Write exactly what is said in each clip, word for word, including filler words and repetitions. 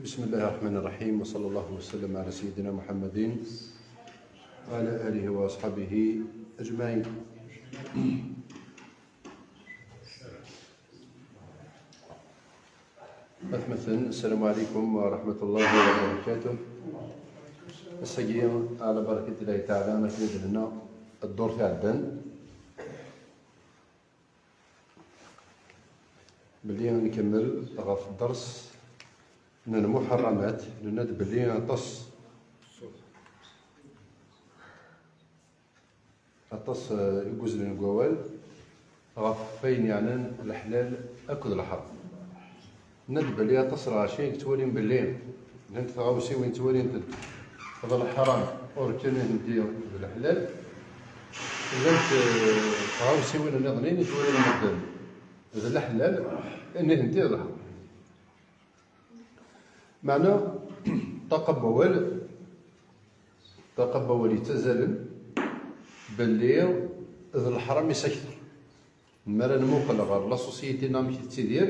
بسم الله الرحمن الرحيم، وصلى الله وسلم على سيدنا محمد وعلى آله وأصحابه أجمعين. أثمثن، السلام عليكم ورحمة الله وبركاته. السجيم على بركة الله تعالى، ما كان لنا الدور تاع الدن. Belli nkemmel ɣef dders n lmuḥerramat, nenna-d belli aṭas, aṭas, eh, i yuzlen deg wawal ɣef wayen yeɛnan leḥlal akked lḥeram. Nenna-d belli aṭas lɣaci i yettwalin belli llant tɣawsiwin ttwalin-tent d leḥram, ur kan nitenti d leḥlal. Llant, eh, tɣawsiwin nniḍen i yettwalin medden d leḥlal, nitenti d leḥram. Meɛna, ṭṭaqa n wawal, ṭṭaqa n wawal yettazalen belli d leḥram i s akter. Mi ara nmuqel ɣer la société-nneɣ amek i tettidir,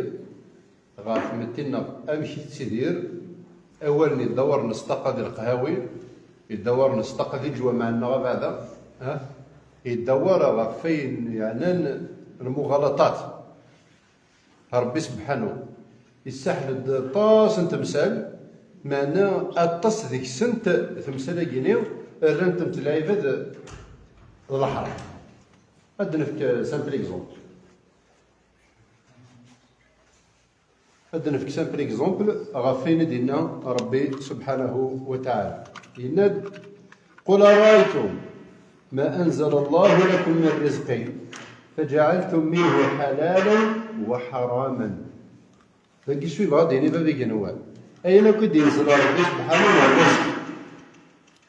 ɣer tmetti-nneɣ amek i tettidir, awalen yeddawaren s ṭṭaqa di leqhawi, yeddawaren s ṭṭaqa di leǧwameɛ-nneɣ abeɛda, ah, yeddawar ɣef wayen yeɛnan lmuɣalaṭat. Ṛebbi sebḥanu yessaḥel-d aṭas n temsal, meɛna aṭas deg-sent temsal-agi-nni rrant-tent lɛibad d leḥram. Ad d-nefk simple exemple. Ad d-nefk simple exemple ɣef wayen i d-yenna Ṛebbi subḥanahu wa taɛala. Yenna-d: قل أرأيتم ما أنزل الله لكم من رزق فجعلتم منه حلالا وحراما. Dagi s yebɣa ad d-yini bab igenwan. Ayen akk i d-yenzel Ṛebbi subḥanahu wa taɛala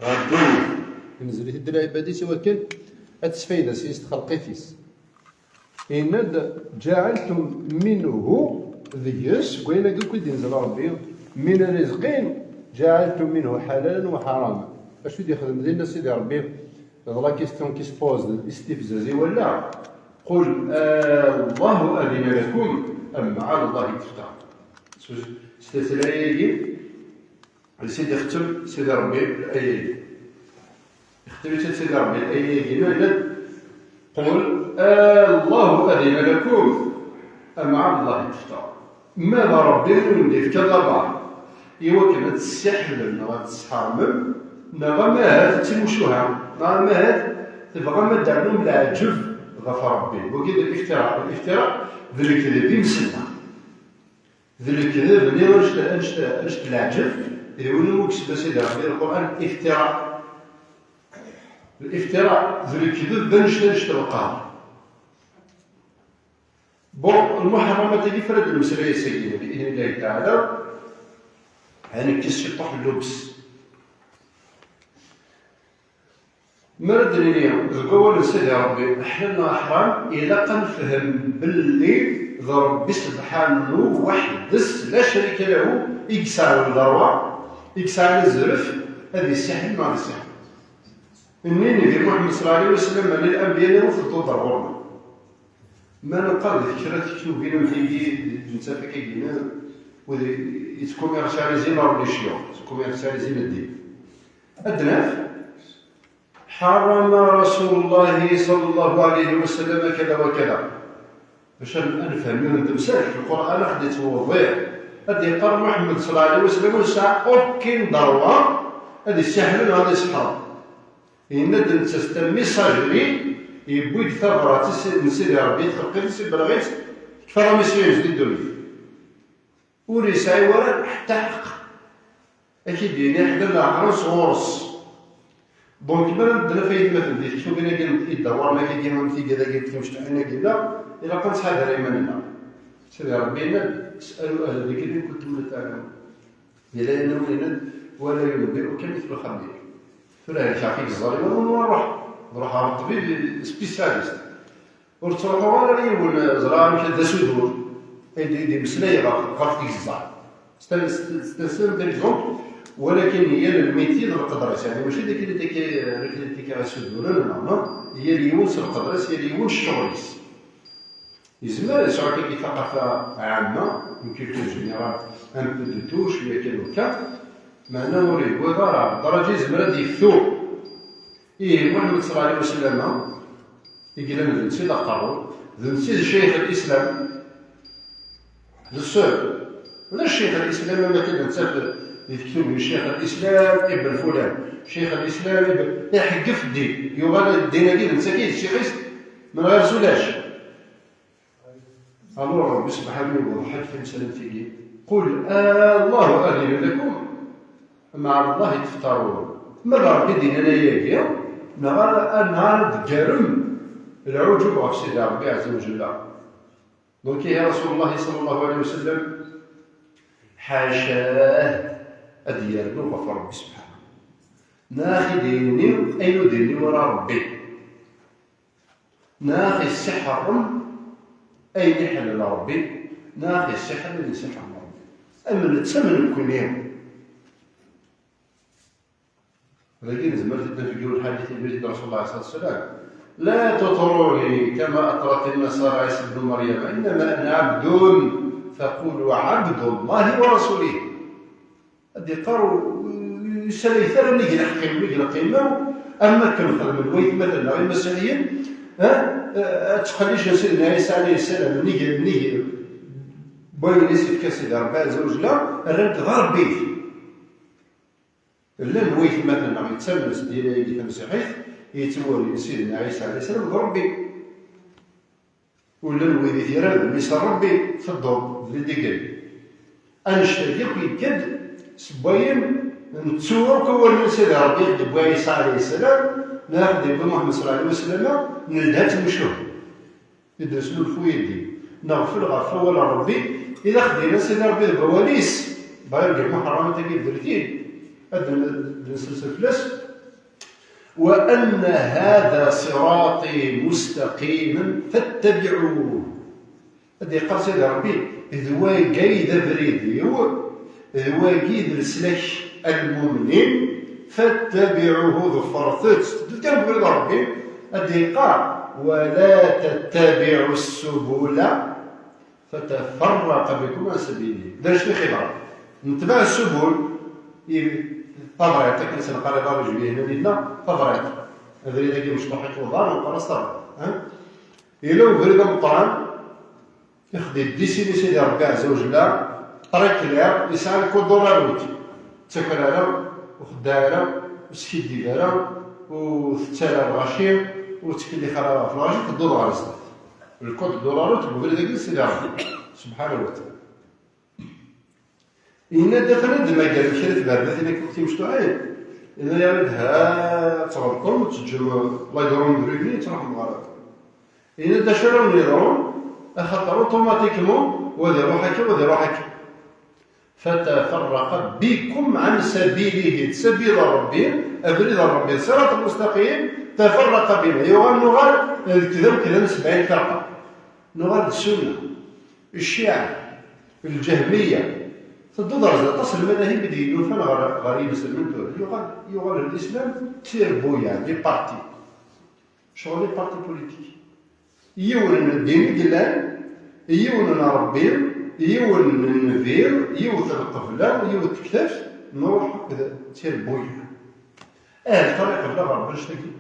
ɣer ddunit, yenzel-it-id lɛibad-is i wakken ad tesfayda s yis txelqit-is. Yenna-d: جعلتم منه, deg-s, deg wayen akk i d-yenzel Ṛebbi, من رزق جعلتم منه حلالا وحراما. Acu i d-yexdem dinna Sidi Ṛebbi? D la question qui se pose, d istifzaz i walla. قل: الله أذن لكم أم على الله تفترون. S, s tutlayt-agi, Sidi ixetem Sidi Ṛebbi laya-agi. Ixetem-itt-id Sidi Ṛebbi laya-agi, yenna-d: قل: الله أذن لكم أم على الله تفترون. Ma d Ṛebbi i wen-d-ifka labar i wakken ad tessiḥlem neɣ ad tesḥermem, neɣ ama ahat d timucuha, neɣ ama ahat tebɣam ad d-ternum leɛǧeb ɣef Ṛebbi. Wagi d liftira. Liftira d lekdeb i mselna. D lekdeb-nni annect, annect, annect leɛǧeb, d win umi yesma Sidi Ṛebbi Lqur'an iftira. Liftira d lekdeb d annect, annect lqaṛ. Bon, lmuḥerramat-agi fad ad d-nemmeslay ass-agi, bi idni Llahi taɛala, ad nekkes ciṭṭaḥ n lubs. Mi ara d-nini deg wawal n Sidi Ṛebbi, ḥlal neɣ ḥram, ilaq ad nefhem belli d Ṛebbi sebḥanu weḥd-s, la šarika lahu, i yesɛan ddṛuɛ, i yesɛan azref ad yessiḥel neɣ ad yessiḥel. Nnin di Muḥemmed ṣella Llahu ɛalayhi wa sallam, lil anbiya-nni ur tedduḍ ar ɣur-neɣ. Ma neqqar di kra tektubin am tigi, d netta akka-agi, wid yettkumirsarizin religio, yettkumirsarizin ddin. Ad d-naf: حرم رسول الله صلى الله عليه وسلم كذا وكذا. Bac ad nefhem yiwen n temsalt, Lqur'an ad ɣ-d-ittwewḍiḥ. Ad d-yeqqar Muḥemmed ṣella Llahu ɛalayhi wa sallam ur yesɛi aucun droit ad yessiḥel neɣ ad yesḥeṛm. Yenna-d netta, c'est un messager, yewwi-d tabrat i si-, n Sidi Ṛebbi, txelq-it, ibelleɣ-itt, tekfa la mission-ines di ddunit. Ur yesɛi wara ḥetta ḥeqq ad k-id-yini ḥedd neɣ ḥrez ɣur-s. Donc, mi ara d-naf aytmaten di tektubin-agi n iddawaren-agi, am tigad-agi, timecṭuḥin-agi, la, ilaq ad nettḥadar iman-nneɣ. Sidi Ṛebbi yenna-d: اسألوا أهل الذكر إن كنتم لا تعلمون. Yella yenna win yenna-d: ولا ينبئك مثل خبير. Tura helkeɣ-k i yeẓẓal iman-nwen, ruḥ, ruḥ ɣer ṭṭbib spécialiste. Ur ttruḥuɣ ara ar yiwen, ẓriɣ amek d asudur, i d-, i d-imeslay ɣef, ɣef tgeẓẓal. C'est un, c'est un simple exemple, walakin yal lmiti d lqedra-s, yeɛni mačči d akken i d-, akken i d-, akken asuduren, neɣ, neɣ, yal yiwen s lqedra-s, yal yiwen s ccɣel-is. Yezmer ad yesɛu tagi taqafa ɛamma, une culture générale, un peu de tout, cwiya kan akka, meɛna ur yewwiḍ ara ddaraǧa yezmer ad yeftu. Ihi, Muḥemmed ṣalla Llahu ɛalayhi wa sallam, i yellan d netta i d aqerru, d netta i d Ccix Lislam, d seul. Ulac Ccix Lislam am akken nettaf di tektubin, Ccix Lislam ibn fulan, Ccix Lislam ibn, iḥeggef ddin, yuɣal ddin-agi d netta i d ccix-is, menɣir-s ulac. Alors, Ṛebbi subḥanahu iwḍeḥ-d tamsalt-agi: قل آلله أذن لكم أم على الله تفترون. Ma d Ṛebbi i d-yennan ayagi, neɣ ara, neɣ ara d-teggarem lɛuǧub ɣef Sidi Ṛebbi ɛezza wa jalla. Donc, ihi Rasul Llah ṣalla Llahu ɛalayhi wa sallam, ḥaca ad d-yernu ɣef Ṛebbi subḥanahu. Neɣ ad d-yenni ayen ur d-yenni wara Ṛebbi. Neɣ ad issiḥrem ayen iḥellel Ṛebbi, neɣ ad issiḥrem ayen issiḥrem Ṛebbi. Am netta am nekkni. Dagi nezmer ad naf deg yiwen lḥadit i d-yenna Rasul Llah ṣalla Llahu ɛalayhi wa sallam: لا تطروني كما أطرت النصارى عيسى ابن مريم، إنما أنا عبد فقولوا عبد الله ورسوله. Ad d-iqqar, ur yessalayet ara nnig lḥeqq-iw, nnig lqima-w, am wakken xedmen waytmaten-nneɣ imasiḥiyen, ha? Ad ttqellicen Sidna Ɛisa ɛalayhi ssalam nnig, nnig wayen i s-ifka Sidi Ṛebbi ɛezza wa jalla, rran-t d aṛebbi. Llan waytmaten-nneɣ yettamnen s ddin-agi tamsiḥit, yettwalin Sidna Ɛisa ɛalayhi ssalam d Ṛebbi. Ula d wid i t-yerran d mmi-s n Ṛebbi, tedduḍ d lidigri. Annect-agi akk yekka-d seg wayen nettu akk awal n Sidi Ṛebbi i ɣ-d-yewwi Ɛisa ɛalayhi ssalam, neɣ i ɣ-d-yewwi Muḥemmed ṣalla Llahu ɛalayhi wa sallam, nelha-tt mucuh. I d-nesnulfuy ddin, neɣfel ɣef wawal n Ṛebbi, i d aɣ-d-yenna Sidi Ṛebbi deg wawal-is, bɣiɣ deg lmuḥerramat-agi bdret-id, ad d-, d-nselsel fell-as. وأن هذا صراطي مستقيما فاتبعوه. Ad d-yeqqar Sidi Ṛebbi: d wagi ay d abrid-iw, d wagi d leslak n lmumnin, fattabiɛuhu, ḍefret-t. Teddu kan deg ubrid n Ṛebbi, ad d-yeqqar: ولا تتبعوا السبل فتفرق بكم عن سبيله. D acu i xedmeɣ? Netbeɛ ssubul, i, tabriṭ, akken s-neqqar iḍarren ijbihnen-nneɣ, tabriṭ. Abrid-agi mecṭuḥ-it uḍar, neqqar-as tabriṭ. Ha? Yella ubrid ameqqran, i ɣ-d-yeddisini Sidi Ṛebbi ɛezza wa jalla, ṭṭriq clair, yesɛa le code de la route. Ur ttaker ara, ur xeddeɛ ara, ur skiddib ara, ur tett ara lɣaci, ur ttkellix ara ɣef lɣaci, tedduḍ ɣer zdat. Le code de la route n ubrid-agi n Sidi Ṛebbi, subḥanahu wa taɛala. Yenna-d: atan ad d-mmagren kra tberdatin akk timecṭuḥin. Yenna-yaɣ-d: ha, ad tɣelṭem, ad teǧǧem l'aérodrome de Ruvigny, ad tṛuḥem ɣer. Yenna-d: acu ara wen-yeḍrun? Axaṭer automatiquement, wa ad iṛuḥ akka, wa ad iṛuḥ akka. فتفرق بكم عن سبيله, d sabila n Ṛebbi, abrid n Ṛebbi, ṣṣirat lmustaqim, تفرق بنا. Yuɣal nuɣal d kda u kda n sebɛin firqa. Nuɣal d ssunna, cciɛa, lǧehmiya. Tedduḍ ɣer zdat aṭas n lmadahib i d-yennulfan ɣer, ɣer yinselmen tura. Yuɣal, yuɣal lislam d tirbuya, des partis. Ccɣel les partis politiques. Yiwen n ddin i yellan, yiwen n Ṛebbi, yiwen n nnbi, yiwet n lqebla, yiwet n tektabt, nruḥ akked tirbuya. Ahat ara iqebel aɣerbal annect-agi.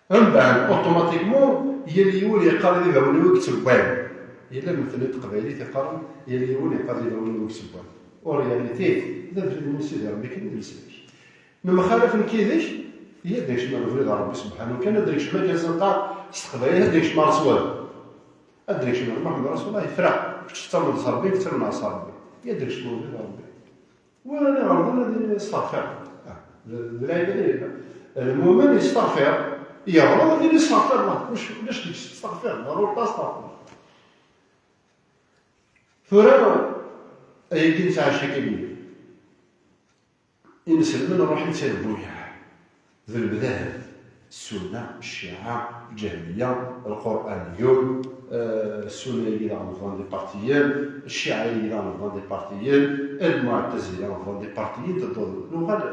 Mbeɛd, automatiquement, yal yiwen yeqqar d ibawen-iw i yettewwan. Yella nutni n teqbaylit yeqqaren yal yiwen yeqqar d ibawen-iw i yettewwan. En réalité, d abrid n Sidi Ṛebbi kan i d leslak. Nemxalaf nekk yid-k, i ad d-nekcem ɣer ubrid n Ṛebbi subḥanahu kan, ad d-nekcem akken s-neqqar s teqbaylit, ad d-nekcem ɣer ṣṣwab. Ad d-nekcem ɣer Muḥemmed Rasulullah, yefra. Kečč tettamneḍ s Ṛebbi, kečč tettamneḍ s Ṛebbi. I ad d-nekcem ɣer ubrid n Ṛebbi. Win ara iɣelḍen ad yini: "Astaɣfir." Ah, d, d lɛibad i yella. Lmumen yestaɣfir, yeɣleḍ ad yini: "Astaɣfir Allah." Ulac, ulac deg-s astaɣfir, ḍruri astaɣfir. Tura, ayagi nesɛa ccakil-nni. Inselmen ruḥen d tirbuyaɛ. D lmedaheb, ssunna, cciɛa, lǧahmiya, lqur'aniyun, eh, ssunna-agi daɣen bḍan d ipartiyen, cciɛa-agi daɣen bḍan d ipartiyen, lmuɛtazila bḍan d ipartiyen, tedduḍ, nuɣal,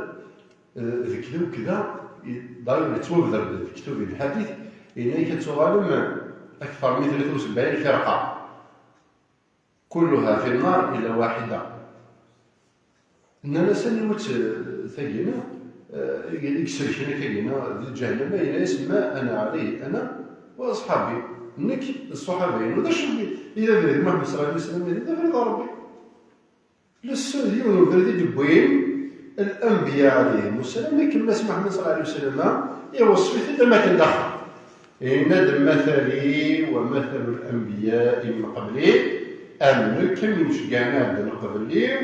eh, d kda u kda, i, d'ailleurs, yettwabder deg lektub n lḥadit, yenna-ak ad tuɣalem, أكثر من ثلاثة وسبعين فرقة، كلها في النار إلا واحدة. Nnan-as: "Aniwa-tt tagina, eh, i i iselken akkagina di ǧahennama?" Yenna-as: "ما أنا عليه أنا وأصحابي." Nekk d ṣṣuḥaba-inu, d acu i d abrid Muḥemmed صلى الله عليه وسلم, d abrid n Ṛebbi. Lessud yiwen ubrid i d-wwin lanbiya ɛalayhim ussalam, akken Mass Muḥemmed صلى الله عليه وسلم iweṣṣef-iten-id am akken d axxam. Yenna-d: "مثلي ومثل الأنبياء من قبلي", am nekk, am imceggɛen iɛeddan qbel-iw,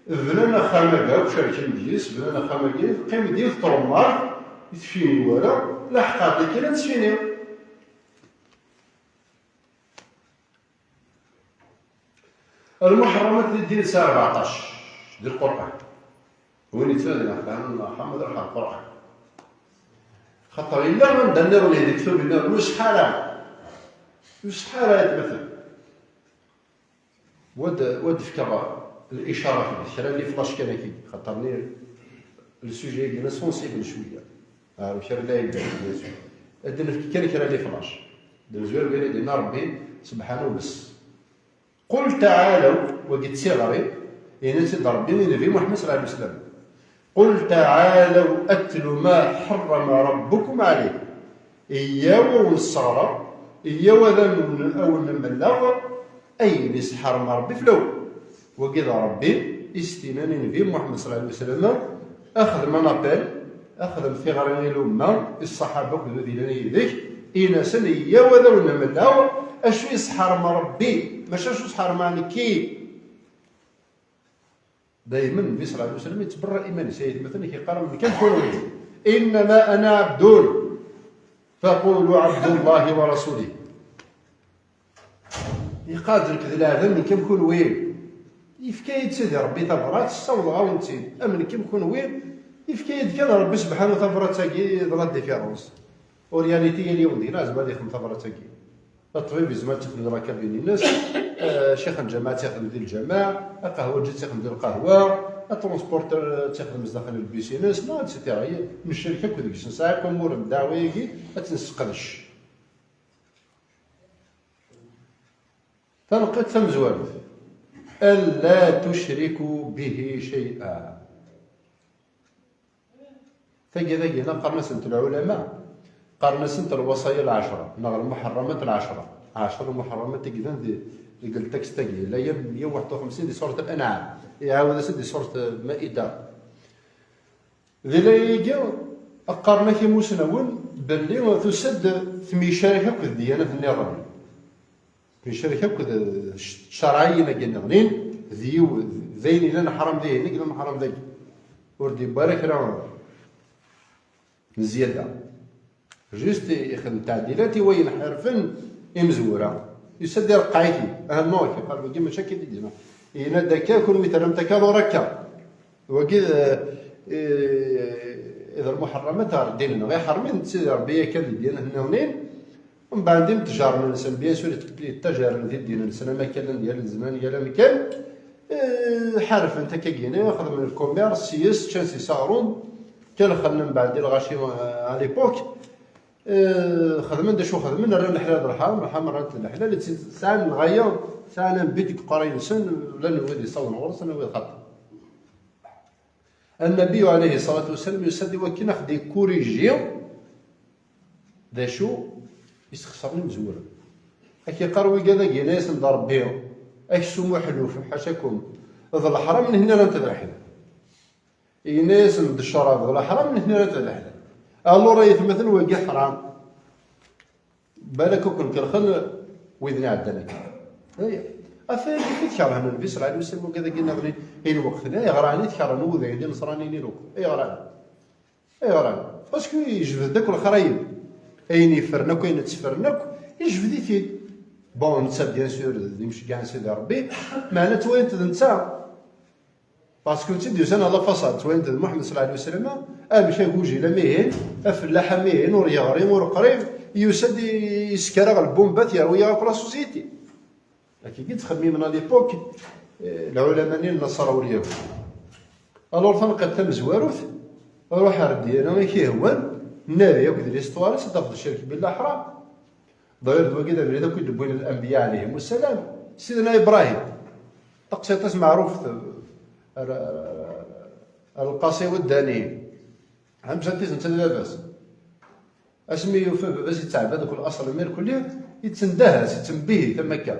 bnan axxam-agi akk, cerken deg-s, bnan axxam-agi, teqqim d yiwet tṛemmart, ur tfini wara, laḥeqqa-d kan ad tfini. Lmuḥerramat di ddin sɛa rbeɛṭac di Lqur'an. Win yettnadin ɣef lehna n ṛṛeḥma, ad iruḥ ɣer Lqur'an. Xaṭer yella anda nniḍen di lektub-nniḍen ur iṣeḥḥa ara. Ur iṣeḥḥa ara aytmaten. Wa d, wa d-fkeɣ licaṛa d kra n liflac kan akkin, xaṭer-nni le sujet-agi-nni sensible cwiya. Ar kra la yedda, bien sûr. Ad d-nefk kan kra n liflac. D amezwaru kan i d-yenna Ṛebbi, sebḥanu bes. قل تعالوا, wagi d tiɣri, yenna-tt-id Ṛebbi i Nnbi Muḥemmed صلى الله عليه وسلم. قل تعالوا أتل ما حرم ربكم عليكم. Iyyaw ad wen-sseɣreɣ, iyyaw ad wen-, ad wen-mleɣ ayen isḥerm Ṛebbi fell-awen. Wagi d Ṛebbi i s-t-innan i Nnbi Muḥemmed صلى الله عليه وسلم, ad xedmen appel, ad xedmen tiɣri i lumma, i ṣṣaḥaba akked wid yellan yid-k, in-asen: "Iyyaw ad awen-mleɣ acu isḥerm Ṛebbi, maca acu sḥermeɣ nekki." Daymen, Nnbi صلى الله عليه وسلم yettberra iman-is, ay atmaten, yeqqar: "Am nekk am kunwi, إنما أنا عبد فقولوا عبد الله ورسوله." Yeqqar-d: "Nekk d leɛbed am nekk am kunwi." Yefka-yi-d Sidi Ṛebbi tabrat, ssawḍeɣ-awen-tt-id. Am nekk am kunwi, yefka-yi-d kan Ṛebbi sebḥanu tabrat-agi, d la différence. En réalité, yal yiwen deg-neɣ yezmer ad yexdem tabrat-agi. Ṭṭbib yezmer ad t-yexdem di la cabine-ines, eh, ccix n lǧameɛ ad t-yexdem di lǧameɛ, aqehwaǧi ad t-yexdem di lqahwa, atransporteur ad t-yexdem zdaxel n lbis-ines, neɣ et cetera. Necrek akk deg-s, nesɛa akk amur n ddeɛwa-agi ad tt-nesseqdec. Taneqqiḍt tamezwarut: ألا تشركوا به شيئا. Tagi, tagi, la qqaren-asent lɛulama, qqaren-asent lwasaya lɛecra, neɣ lmuḥerramat lɛecra. Ɛecra lmuḥerramat i yellan di, deg ltekst-agi. Yella yan meyya u waḥed u xemsin di surat Al-Anɛam. Iɛawed-as-d di surat Al-Maida. Di layagi, qqaren-ak imusnawen belli tusa-d temyecrek akked ddiyanat nniḍen. Temyecrek akked cc-, ccerɛiyin-agi nniḍen. D yiw-, d ayen yellan ḥram dihin, i yellan ḥram dagi. Ur d-yewwi ara kra n zzyada. Juste ixdem taɛdilat i wayen ḥerfen imezwura. Yusa-d ireqqeɛ-it-id. Ah non, iqal wagi mačči akka i d-yenna. Yenna-d akka, kunwi terram-t akka, ḍur akka. Wagi d, eh, d lmuḥerramat ɣer ddin-nneɣ. Iḥermen d Sidi Ṛebbi yakan di ddyanat nniḍen. Mbeɛd imtejaren-nsen, bien sûr, yettqetliten ittajiren di ddin-nsen, am akka llan yal zzman, yal amkan. Eh, ḥerfen-t akkagini, xedmen lkumirs s-yes, ččan s-yes aɣrum, kelxen mbeɛd di lɣaci, eh, à l'époque. Eh, xedmen d acu xedmen, rran leḥlal d lḥram, lḥram rran-t d leḥlal, sɛan lɣaya, sɛan un but deg uqerray-nsen, llan wid yessawḍen ɣur-sen, llan wid xaṭi. Annabi alayhi ṣṣalatu wassalam yusa-d i wakken ad ɣ-d-ikkuriji d acu isxeṣren imezwura. Ad k-iqqar wigad-agi, yenna-yasen-d Ṛebbi, aksum uḥelluf, ḥacakum, d leḥram, nehni rran-t d leḥlal. Yenna-yasen-d ccrab d leḥram, nehni rran-t d leḥlal. Alors ay atmaten, wagi ḥram. Balak ur ken-kerhen widen iɛeddan akka. Aya. Ɣef wayagi i t-kerhen Nnbi ṣalla Llahu ɛalayhi wa sallam, wigad-agi nniḍen i lweqt-nni, ayɣer ɛni i t-kerhen wid-agi ineṣraniyen i lweqt? Ayɣer ɛni? Ayɣer ɛni? Parce que yejbed-d akk lexrayen. Ayen yeffren akk, ayen tteffren akk, yejbed-it-id. Bon, netta, bien sûr, d imceggɛen Sidi Ṛebbi, meɛna ttwalin-t d netta. Parce que ur tt-id-yusan à la façade, ttwalin-t d Muḥemmed ṣalla Llahu ɛalayhi wa sallam, amek agujil am ihin, afellaḥ am ihin, ur yeɣri, ur qrib, yusa-d i-, isker-aɣ lbumbat, yerwi-yaɣ akk la société. Akkagi i ttxemmimen à l'époque, eh, lɛulama-nni n Naṣara u Lyahud. Alors, taneqqiḍt tamezwarut, ruḥ ar ddiyana i k-ihwan, nadi akk di l'histoire-is, ad tafeḍ ccirk billah ḥram. D'ailleurs, d wagi d abrid akk i d-wwin l'anbiya ɛlayhim wassalam. Sidna Ibrahim, taqsiṭ-is meɛrufet, ar, ar, ar, ar lqaṣi waddani. Hamsat-is netta d baba-s. Asmi yufa baba-s yettɛebad akk laṣel mirkelli, yettendeh-as, yettenbihi-t am akka.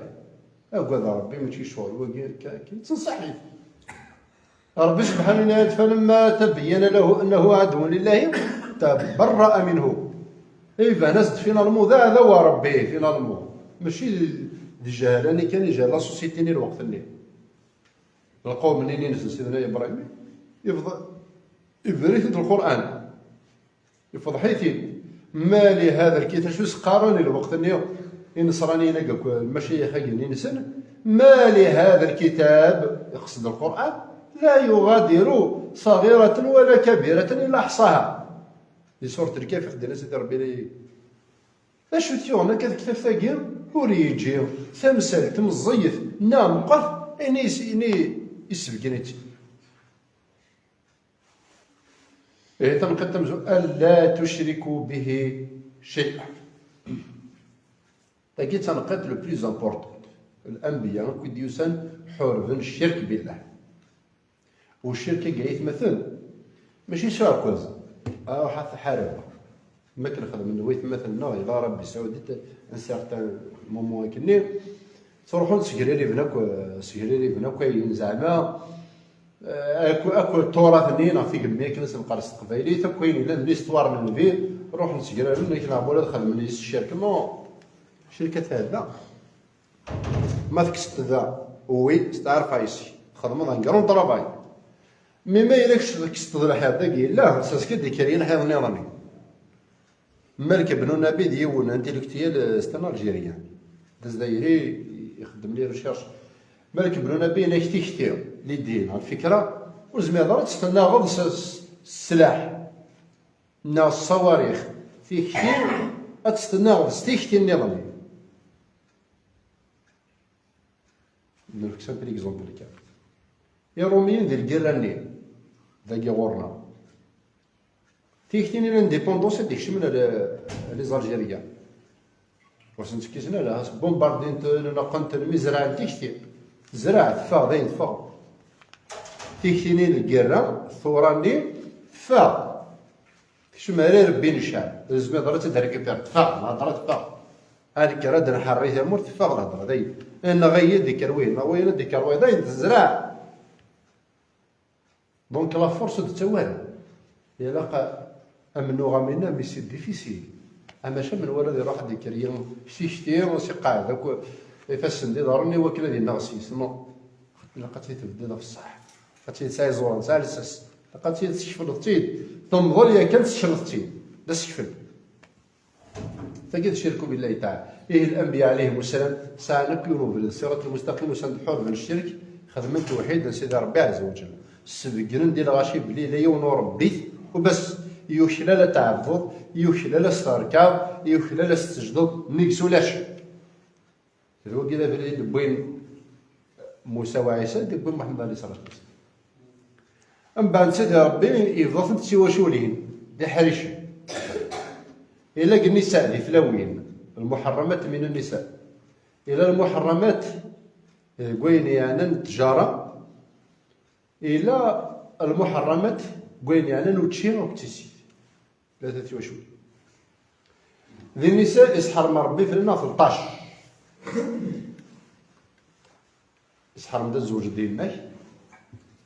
Agad Ṛebbi, mačči ccɣel wagi, akka, akka, yettenṣaḥ-it. Ṛebbi subḥanahu yenna-yad: فلما تبين له أنه عدو لله تبرأ منه. Iban-as-d finalement d aɛdaw n Ṛebbi, finalement. Mačči d, d jehla-nni kan i jehla la société-nni lweqt-nni. Lqawm-nni-ines n Sidna Ibrahim, yebḍa, yebder-it-id Lqur'an. Yefḍeḥ-it-id. Ma li hada lkitab, acu s-qqaren i lweqt-nni inesraniyen akk, lmacayix-agi-nsen? Ma li hada lkitab, iqsed Lqur'an, la yuɣadiru ṣaɣiratan wala kabiratan illa aḥṣaha. Di surat Lkaf, ixeddem-as Sidi Ṛebbi, d acu t-yuɣen akka tektabt-agi? Ur yeǧǧi tamsalt meẓẓiyet neɣ meqqret, ini, ini isbeggen-itt. Ihi tanqiḍt tamezwarut, ألا تشركوا به شيئا. Tagi d tanqiḍt le plus important. L'anbiya akk i d-yusan ḥurben ccirk billah. U ccirk-agi ay atmaten, mačči s uɛekkaz. Aruḥ ad t-ḥareb. Mi akken xedmen waytmaten-nneɣ, yella Ṛebbi sɛud-it un certain moment akkenni, ttruḥun ssegririben akk, ssegririben akk ayen zeɛma, eh, akk, akk turath-nni neɣ tigemmi akken ad s-neqqar s teqbaylit, akk ayen yellan d l'histoire n Nnbi, ruḥen ssegraren akken neɣ wala ad xedmen yis ccirk. Non, ccirk ad tɛedda. Ma tekkseḍ da, oui, steɛref ici. Txedmeḍ un grand travail. Mi ma yella kečč tekkseḍ lḥiḍ dagi yella, c'est-à-dire ad d-ikker yilḥiḍ nniḍen. Malik Bnu Nabi d yiwen intellectuel, euh, c'est un Algérien. D azzayri, ixeddem les recherches. Malik Bnu Nabi yenna-k tikti, l'idée, neɣ lfikra, ur zmireḍ ara ad tt-tennaɣeḍ s, s, s sslah, neɣ s ṣṣawarix. Tikti, ad tt-tennaɣeḍ s tikti nniḍen. Nefk simple exemple kan. Iṛumiyen di lgirra-nni, dagi ɣur-neɣ. Tikti-nni n l'indépendance i d-ikecmen ar, ar les Algériens. Ur sen-ttekkisen ara, bombardin-ten, neqqen-ten, mi zerɛen tikti. Tezreɛ, teffeɣ, dayen teffeɣ. Tikti-nni n lgirra, tura-nni, teffeɣ. Tekcem ar irebbi n ccɛeb, ur tezmireḍ ara ad tt-id-récupéreḍ, teffeɣ, lhedra teffeɣ. Ad nekker ad nḥerri tamurt, teffeɣ lhedra, dayen. Neɣ iyi ad d-ikker wihin, neɣ wihin ad d-ikker wihin, dayen tezreɛ. Donc la force ur d-tettawi ara. Ilaq amennuɣ am winna, mais c'est difficile. Amaca menwala ad iruḥ ad d-ikker yiwen s tikti, s iqeɛɛed akk ifassen d iḍarren i wakken ad inneɣ s-yes. Non. Ilaq ad tt-id-tbeddiḍ ɣef ṣṣeḥ. Ad tt-id-tesɛiḍ iẓuran, tesɛiḍ lsas. Ilaq ad tt-id-teskefleḍ-tt-id. Temḍel yakan tsekleḍ-tt-id. D asekfel. Tagi d ccirku billahi taɛala. Ihi l'anbiya ɛlayhim wassalam sɛan akk yiwen ubrid, ṣṣirat lmustaqim, usan-d ḥurben ccirk, xedmen tewḥid n Sidi Ṛebbi ɛezza wa ǧell. Sbeggnen di lɣaci belli yella yiwen uṛebbi-t, u bas, yuklal ad tɛebdeḍ, yuklal ad s-terkaḍ, yuklal ad s-tejdeḍ, nnig-s ulac. D wagi d abrid i d-wwin Musa u Ɛisa, i d-wwin Muḥemmed ɛalayhi ṣṣalatu wassalam. Mbeɛd Sidi Ṛebbi yebḍa-tent d tiwaculin, d iḥricen. Ila deg nnisa, di tlawin, lmuḥerramat min nnisa. Ila lmuḥerramat deg wayen yeɛnan ttjara, ila lmuḥerramat deg wayen yeɛnan učči akked tissit. Tlata tiwaculin. Di nnisa, isḥerm Ṛebbi fell-aneɣ tleṭṭac. Isḥerm-d ad tzewǧeḍ d yemma-k,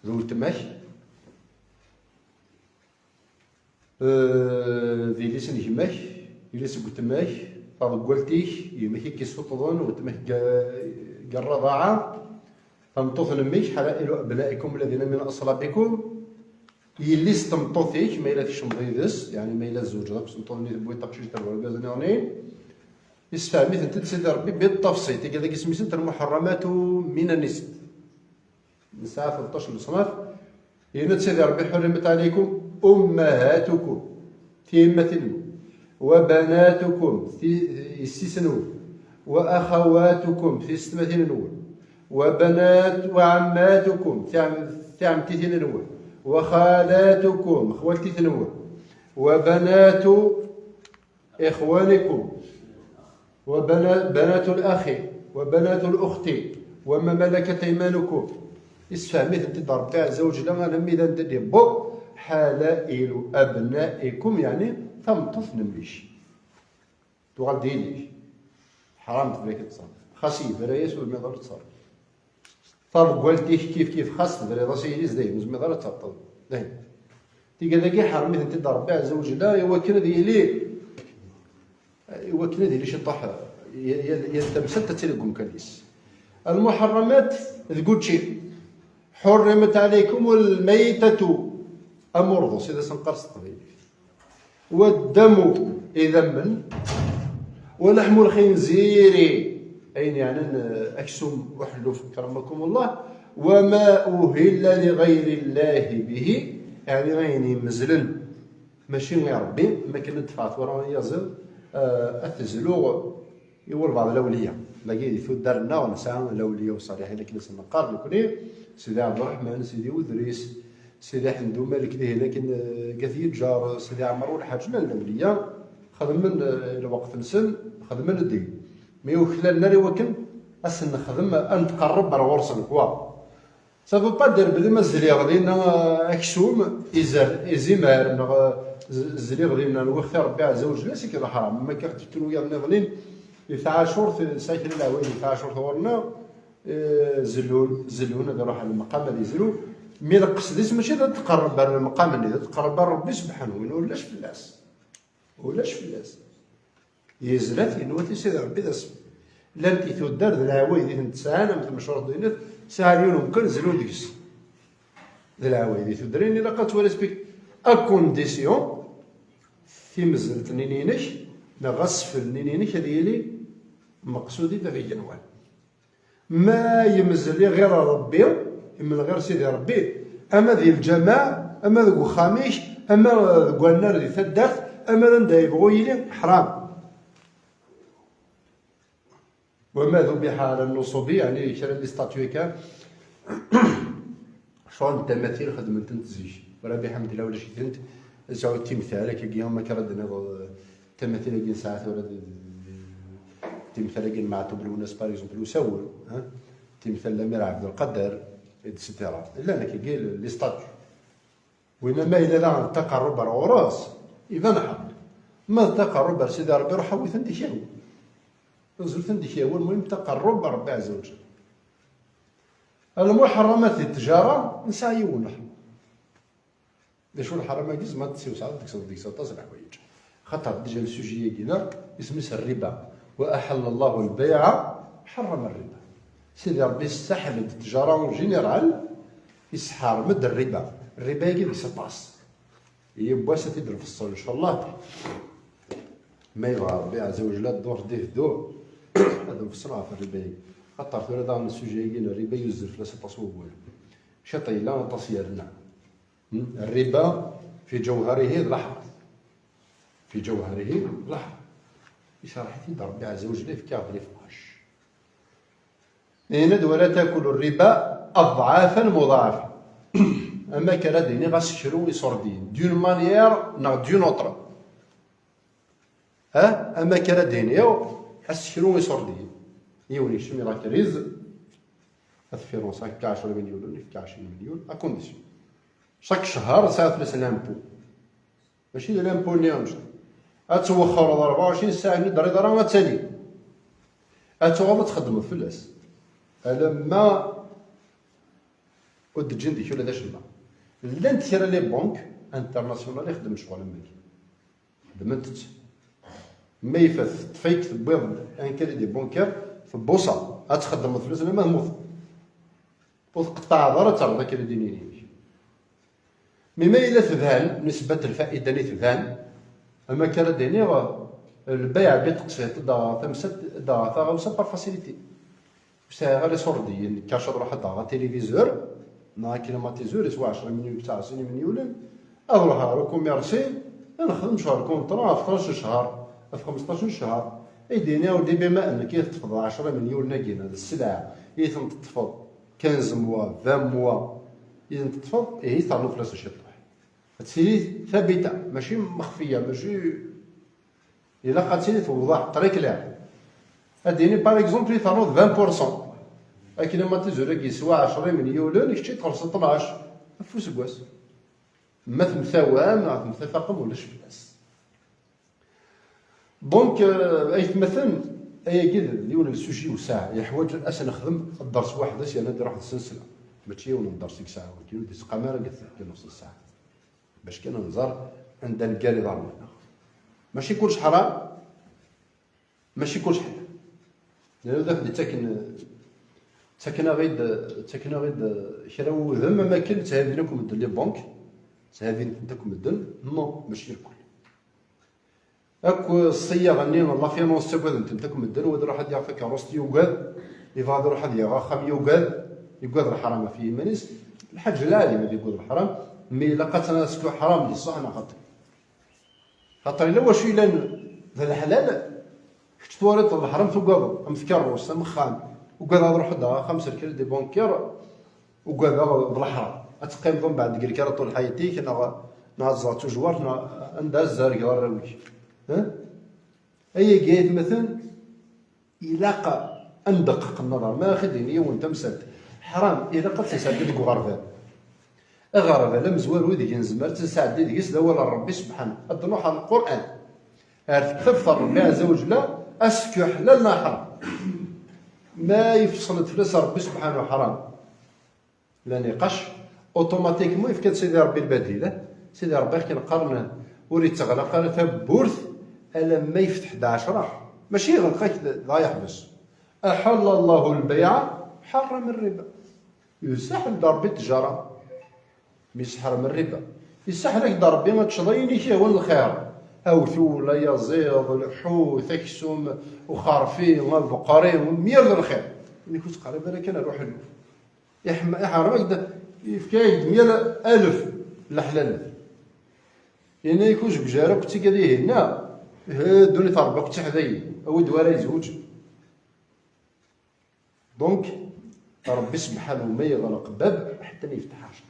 d weltma-k, eh, d yelli-s n gma-k, yelli-s n weltma-k, taḍeggalt-ik, yemma-k i k-issuṭṭḍen, weltma-k deg, deg rraḍaɛa, tameṭṭut n mmi-k, حلائل أبنائكم الذين من أصلابكم, yelli-s n tmeṭṭut-ik, ma yella tkecmeḍ yid-s, yeɛni ma yella tzewǧeḍ akk s tmeṭṭut-nni, tewwiḍ taqcict ar urgaz-nniḍen, yessefhem-itent-id Sidi Ṛebbi بالتفصيل. Tigi dagi isem-isent المحرمات من النساء. Nesɛa tleṭṭac n leṣnaf. Yenna-d Sidi Ṛebbi: حرمت عليكم أمهاتكم, tiyemmatin-nwen, وبناتكم, ti-, yessi-s-nwen, وأخواتكم, tiyessetmatin-nwen, وبنات, وعماتكم, tiɛem-, tiɛemtitin-nwen, وخالاتكم, xwaltit-nwen, وبنات إخوانكم, وبنا- بنات الأخ وبنات الأخت وما ملكت أيمانكم. Yessefhem-itent-id Ṛebbi ɛezza wa jalla, alammi d anda d-yewweḍ حلائل أبنائكم, yeɛni tameṭṭut n mmi-k. Tuɣal d yelli-k. Ḥram fell-ak ad teẓreḍ. Xas yebra-yas, ur zmireḍ ara ad teẓreḍ. Taḍeggalt-ik kif kif, xas tebriḍ-as i yelli-s, dayen ur zmireḍ ara ad teɛṭeḍ. Dayen. Tigad-agi ḥerm-itent-id Ṛebbi ɛezza wa jalla, i wakken ad yili, i wakken ad yili ciṭṭaḥ, yal, yal, yal tamsalt ad tili deg umkan-is. المحرمات, deg učči. حرمت عليكم الميتة, amurḍus, i d as-neqqar s teqbaylit. والدم, idammen. ولحم الخنزير, ayen yeɛnan, eh, aksum uḥelluf, كرمكم الله. وما أهل لغير الله به, yeɛni ayen yemmezlen mačči i Ṛebbi, ma kan ad d-teffeɣ tura i yiẓid, eh, ad tezlu i walbeɛḍ lawliya. Dagi di tuddar-nneɣ nesɛa lawliya uṣaliḥin akken i sen-neqqar nekni, Sidi Ɛebderreḥman, Sidi Udris, Sidi Ḥend Umalek dihin akken, eh, deg At Yeǧǧar, Sidi Ɛmer Ulḥaǧ, llan lawliya, xedmen, eh, lweqt-nsen, xedmen ddin. Mi ur klalen ara i wakken ad sen-nexdem, ad netqerreb ar ɣur-sen, quoi. Ça veut pas dire belli ma zliɣ dinna, eh, aksum, izer, izimer, neɣ, eh, z-, zliɣ dinna, nwiɣ-t i Ṛebbi ɛezza wa jalla, c'est que d ḥram. Ma akka ɣ-d-fken wiyaḍ nniḍen, di tɛacurt, tesɛa kra n leɛwayed di tɛacurt ɣur-neɣ, eh, zellun, zellun, ad iruḥ ar lmeqam ad izlu. Mi lqesd-is mačči d ad tqerreb ar lmeqam-nni, d ad tqerreb ar Ṛebbi subḥanahu, win ulac fell-as. Ulac fell-as. Yezla-t, yenwa-t i Sidi Ṛebbi d asem. Llant i tuddar d leɛwayed i tent-sɛan, am tmecruḍ dinit, sɛan yiwen umkan, zlun deg-s. D leɛwayed i tuddar-in, ilaq ad twali spik-, à condition timezrt-nni-inek, neɣ asfel-nni-inek ad yili meqsud i bab igenwan. Ma yemzel i ɣir Ṛebbi, yemzel ɣir Sidi Ṛebbi, ama di lǧameɛ, ama deg uxxam-ik, ama deg wannar di taddart, ama d anda yebɣu yili, ḥram. وما ذبح على النصب, yeɛni kra n les statues akka, ccɣel n tamatil xedmen-tent zik. Wala biḥemdillah ulac-itent, ad sɛu timtal akkagi, ma akka ara d-nniḍ, eh, tamatil-agi nesɛa tura d, d, d, timtal-agi n Meɛtub Lwennas, par exemple, usawen, hein? Timtal n Lamir Ɛebdelqader, et cetera. Llan akkagi les statues. Wina ma yella daɣen taqerrub ar ɣur-s, iban ḥeqq. Ma d taqerrub ar Sidi Ṛebbi, ruḥ awi-ten-d ikyawen. Zlu-ten-d ikyawen, المهم taqerrub ar Ṛebbi ɛezza wa jalla. المحرمات di ttjara, nesɛa yiwen n leḥram. D acu lḥaram-agi? Zeɛma ad tessiwseɛeḍ, ad tekkseḍ deg-s aṭas n leḥwayeǧ. Xaṭer déjà le sujet-agi-nneɣ, isem-is الربا. وأحل الله البيع وحرم الربا. Sidi Ṛebbi yessaḥel-d ttjara en général, yesḥerm-d الربا. الربا-agi deg-s aṭas. Yiwwas ad t-id-nfeṣṣel, ncallah. Ma yebɣa Ṛebbi ɛezza wa jalla, dduṛt di dduṛt, ad nfeṣṣel ɣef الربا-agi. Xaṭer tura daɣen le sujet-agi n الربا yuzzel fell-as aṭas n wawal. Ciṭ yella, aṭas yerna. Hmm? الربا في جوهره d leḥram. في جوهره d leḥram. Icerḥ-it-id Ṛebbi ɛezza wa jalla, yefka-aɣ-d lifqac. Yenna-d: ولا تأكلوا الربا أضعافا مضاعفة. Am akken ara d-iniɣ asekru iṣurdiyen, d'une manière neɣ d'une autre. Ha? Am akken ara d-iniɣ asekru iṣurdiyen. Yiwen yekcem la crise, ad tfirunsa akka ɛecra milyun, yefka ɛecrin milyun, à condition chaque cchar tesɛiḍ fell-as l'impôt. Mačči d l'impôt-nni annect-a. Ad twexxreḍ rebɛa u ɛecrin ssaɛa, ur d-terriḍ ara, ad tali. Ad tuɣaleḍ ad txeddmeḍ fell-as. Alamma ur d-ǧǧin deg-k ula d acemma. Llant kra les banques internationales i xeddmen ccɣel am wagi. Xeddment-tt. Ma yefat, teṭṭef-ik, tewwiḍ-d un crédit bancaire, tebbuṣa, ad txeddmeḍ fell-as alamma temmuteḍ. Ur tqeṭṭɛeḍ ara ad terreḍ akk idininen-inek. Mi ma yella tban, nisbat lfaida-nni tban, am akka ara d-iniɣ, lbayɛ bi teqsiṭ, da tamsalt, da taɣawsa par facilité. Ur sɛiɣ ara iṣurdiyen, nekk ad ruḥeɣ ad d-aɣeɣ atilyvizur, neɣ aklimatizur, yeswa ɛecra milyun, tesɛa sin imelyunen, ad ruḥeɣ ɣer ukumirṣi, ad nexdem ccɣel kunṭra ɣef tnac n ccher, ɣef xmesṭac n ccher, ad d-iniɣ, ur d-ibi ma nekk i teṭṭfeḍ ɛecra milyunen-agi, d sselɛa i ten-teṭṭfeḍ, quinze mois, vingt mois, i ten-teṭṭfeḍ, ihi ternuḍ fell-asen ciṭṭaḥ. Ad tili tabita, mačči mexfiya, mačči, ilaq ad tili tewḍeḥ, très clair. Ad d-yini, par exemple, i ternuḍ vingt pour cent. Akken ma tizura yeswa ɛecra imelyunen, kečč i txellṣeḍ tnac ɣef useggas. Ma temtawam neɣ temtafaqem, ulac fell-as. Donc, euh, aytmaten, ayagi d yiwen n sujet iwesɛen, yeḥwaǧ ad s-nexdem dders weḥd-s, yerna ad iruḥ d sensla. Mačči yiwen n dders i yesɛa wagi, ur d-isqam ara deg tfekka n nus n ssaɛa. Bac kan ad nẓer anda neggar iḍarren-nneɣ. Mačči kullec ḥram, mačči kullec ḥlal. Llan wid i ɣ-d-ittaken, ttaken-aɣ-id, ttaken-aɣ-id kra n wudem, am akken tthabin akk medden les banques, tthabin-tent akk medden. Non, mačči irkul. Akk ṣṣiyaɣ-nni n la finance ttagaden-tent akk medden, wa ad iruḥ ad yaɣ takeṛṛust yugad, yebɣa ad iruḥ ad yaɣ axxam yugad, yugad leḥram ɣef yiman-is. Lḥaǧ lɛali ma d yugad leḥram, mi ilaq ad tt-, ad s-tefkeḍ ḥram di ṣṣeḥ neɣ xaṭi. Xaṭer yella wacu yellan d leḥlal, kečč twalaḍ leḥram tugadeḍ, am tkeṛṛust, am uxxam, ugadeɣ ad ruḥeɣ ad aɣeɣ axxam s lkrédit bancaire, ugadeɣ d leḥram. Ad teqqimeḍ mbeɛd deg lkar ṭul ḥayet-ik, neɣ, neɣ ad tẓer tujwart, neɣ anda ad tzergeḍ arraw-ik. Eh? Ayagi aytmaten, ilaq ad ndeqqeq nnaḍer. Ma ad d-yini yiwen tamsalt, ḥram, ilaq ad tt-nesɛeddi deg uɣerbal. Aɣerbal amezwaru ideg nezmer ad tt-nesɛeddi deg-s d awal n Ṛebbi Sebḥanu. Ad d-nruḥ ɣer Lqur'an, ar tektabt n Ṛebbi Ɛezza wa Ǧella, ad s-tefk ḥlal neɣ ḥram. Ma yefṣel-d fell-as Ṛebbi Sebḥanu ḥram, la niqac, automatiquement yefka-d Sidi Ṛebbi lbadil. Sidi Ṛebbi akken qqaren, ur yetteɣlaq ara tawwurt alamma yefteḥ-d ɛecra. Mačči yeɣleq-ak dɣa yeḥbes. أحل الله البيع وحرم الربا. Yessaḥel-d Ṛebbi ttjara, mi yesseḥrem rriba. Yessaḥel-ak-d Ṛebbi ad teččeḍ ayen i k-yehwan lxir. Awtul, ayaẓiḍ, lḥut, aksum, uxerfi, abeqri, myal lxir. Ini-k ur ttqerrib ara kan ar uḥellu. Iḥm-, iḥrem-ak-d, yefka-ak-d myal alef n leḥlalat. Ini-k ur zegz ara akk d tigad ihinna, eh, ddunit n Ṛebbi akk d tiḥdayin, awi-d wara yezweǧ. Donc, Ṛebbi Sebḥanu ma yeɣleq bab, ḥetta yefteḥ ɛecra.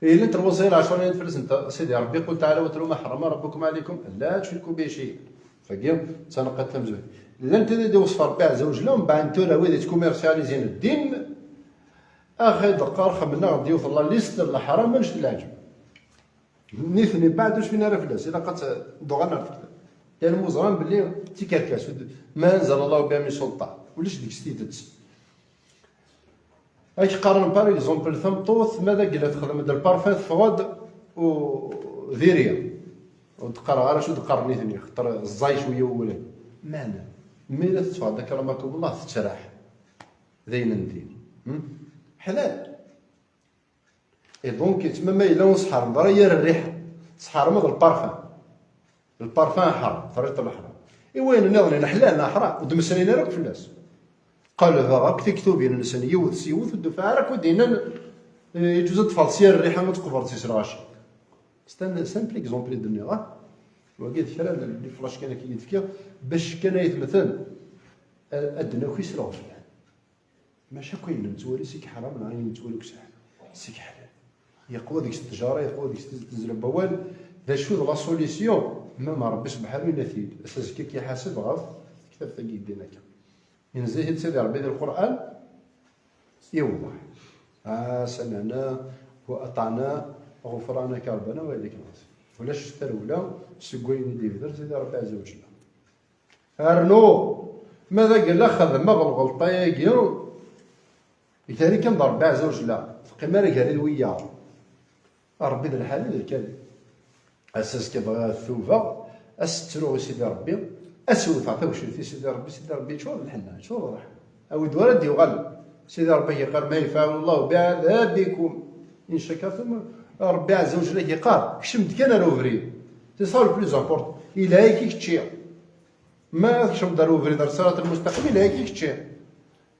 Llant lwaṣaya lɛecra-nni fell-asent Sidi Ṛebbi, قل تعالوا اتلوا ما حرم ربكم عليكم ألا تشركوا به شيئا. Tagi d taneqqiḍt tamezwarut. Llant tid i d-iweṣṣef Ṛebbi Ɛezza wa Ǧella, mbeɛd tura wid yettkumirsyalizin ddin, ax-, ad d-qqar xemmeɣ-d yiwet n la liste n leḥram annect n leɛǧeb. Nitni mbeɛd ur cfin ara fell-as, ilaq ad tt-, d-uɣalen ar tektabt. Yernu ẓran belli d tikerkas, ur d-, ما أنزل الله بها من سلطان, ulac deg-s tidet. Ad k-qqaren, par exemple, tameṭṭut, ma d agella texdem-d lparfum, teffeɣ-d u-, diri. Ur d-qqareɣ ara acu d-qqaren nitni, xaṭer ẓẓay cwiya wawal. Meɛna, mi la tetteffeɣ-d akramakum Allah, tettraḥ. D ayen n din. Hmm? Ḥlal. Et donc, yettma ma yella ur sḥermeḍ ara yir rriḥa, sḥermeḍ lparfum. Lparfum ḥram, terriḍ leḥram. I wayen nniḍen, ḥlal neɣ ḥram, ur d-mmeslayen ara akk fell-as. Qelbeɣ akk tiktubin-nsen yiwet s yiwet, ur d-ufiɣ ara akk i d-yennan, eh, yeǧuz ad teffɣeḍ s yir rriḥa, ad tqebreḍ s lɣaci. C'est un simple exemple i d-nniɣ, ah. Wagi d kra n liflac kan akka i d-fkiɣ, bac kan aytmaten, eh, ad d-naki s lɣeflan. Maca akk ayen nettwali seg ḥram neɣ ayen nettwali deg useḥḥel, seg ḥlal. Yeqwa deg-s ttjara, yeqwa deg-s tezla n wawal. D acu d la solution? Même Ṛebbi Sebḥanu yenna-t-id. Ass azekka ad k-iḥaseb ɣef tektabt-agi yeddin akka. Inza-t-id Sidi Ṛebbi di Lqur'an, iwḍeḥ. Ah, سمعنا وأطعنا غفرانك ربنا وإليك المصير. Ulac tarewla seg wayen i d-yebder Sidi Ṛebbi Ɛezza wa Ǧella. Rnu, ma d agella xedmeɣ lɣelṭa-agi, gar-i kan d Ṛebbi Ɛezza wa Ǧella, teqqim ara gar-i d wiyaḍ. Ṛebbi d lḥalal d lkarim. Ass azekka bɣiɣ ad tubeɣ, ad s-ttruɣ i Sidi Ṛebbi, ad s-wteɣ tawcult i Sidi Ṛebbi, Sidi Ṛebbi yeččur d lḥenna, yeččur d ṛṛeḥma. Awi-d wara d-yuɣal. Sidi Ṛebbi yeqqar, ما يفعل الله بعذابكم إن شكرتم. Ṛebbi Ɛezza wa Ǧella yeqqar, kcem-d kan ar ubrid. C'est ça le plus important. Yelha-yak i kečči. Ma tkecmeḍ ar ubrid, ar ṣirat lmustaqim, yelha-yak i kečči.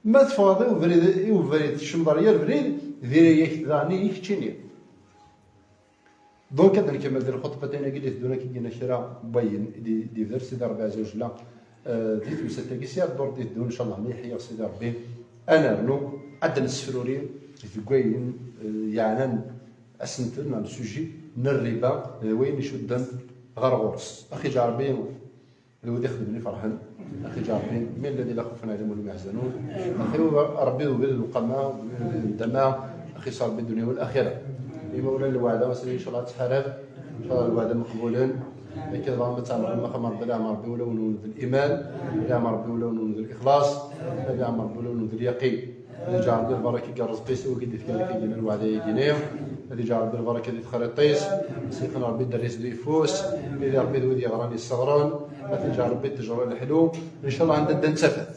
Ma teffɣeḍ i ubrid, i ubrid, tkecmeḍ ar yir abrid, diri-yak daɣen i keččini. Donc, ad nkemmel di lxuṭbat-agi i d-iteddun, ad k-id-iniɣ kra n wayen i d-, d-ibder Sidi Ṛebbi Ɛezza wa Jella, eh, di temsalt-agi, si ddurt d-iteddun, ncallah, ma yeḥya-ɣ Sidi Ṛebbi, ad nernu, ad d-nessefruri deg wayen, eh, yeɛnan asentel neɣ le sujet n rriba, eh, wayen icudden ɣer ɣur-s. Axi Ṛebbi Lwid ixedmen iferḥen. Axi ǧa Ṛebbi, min alladhi la khawfun alayhim wa la hum yahzanun. Axi Ṛebbi d wid n lqama, d wid n ddama, axi s Ṛebbi ddunya wal axira. Imawlan n lweɛda, ass-nni incallah ad ttḥarab, incallah lweɛda meqbulen. Akka dɣa ma tɛemrem axxam Ṛebbi, ad iɛmer Ṛebbi ulawen-nwen d liman, ad iɛmer Ṛebbi ulawen-nwen d lixlaṣ, ad iɛmer Ṛebbi ulawen-nwen d lyaqin. Ad iǧɛel Ṛebbi lbaraka deg ṛṛezq-is, i wigi d-ifkan akk lweɛda-agi-nni. Ad iǧɛel Ṛebbi lbaraka di texriṭ-is, ad s-iqqen Ṛebbi dderya-s d uyeffus, ad yili Ṛebbi d wid yeɣran yesseɣren, ad iǧɛel Ṛebbi ttejra leḥlu, incallah anda ddan d tafat.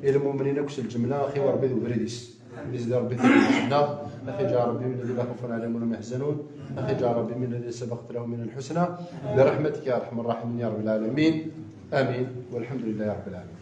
I lmumnin akk s lǧemla, axi wa Ṛebbi d ubrid-is. Ad izdi Ṛebbi ttejra-nneɣ, ad iǧɛel Ṛebbi min alladhi la khawfun alayhim wa la hum yahzanun, ad iǧɛel Ṛebbi min alladhina sabaqat lahum minna lḥusna, برحمتك يا أرحم الراحمين يا رب العالمين. آمين. والحمد لله رب العالمين.